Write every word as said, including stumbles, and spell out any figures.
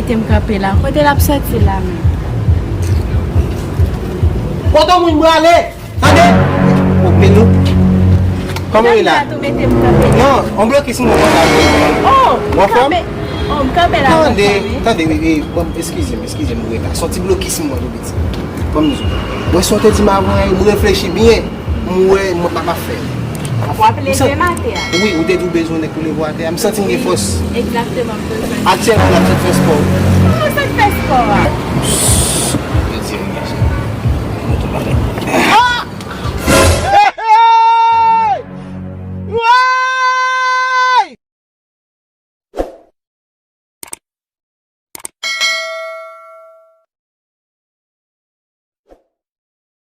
Mete m kanpe la. Kote l ap soti la menm? Kote moun prale? Tande? O, Pedro. Kòman w ye la? Tou mete m kanpe la. Non, on blokis mwen konn la. Oh, Ou anfòm? Oh, m kanpe la. Tande, tande, wi, wi, bon, eskize m, eskize m, mwen reta. Son ti blokis mwen tou piti. Kòm di w. Mwen sot te di m avan, mwen reflechi byen. Mwen wè, mwen pa ka fè. W ap leve m atè a. Wi, ou te di w bezwen nèg pou leve w atè a. M santi m gen fòs. Egzakteman, m bezwen. Aktyèlman, n ap fè fè spò. Kòman sa k fè spò a?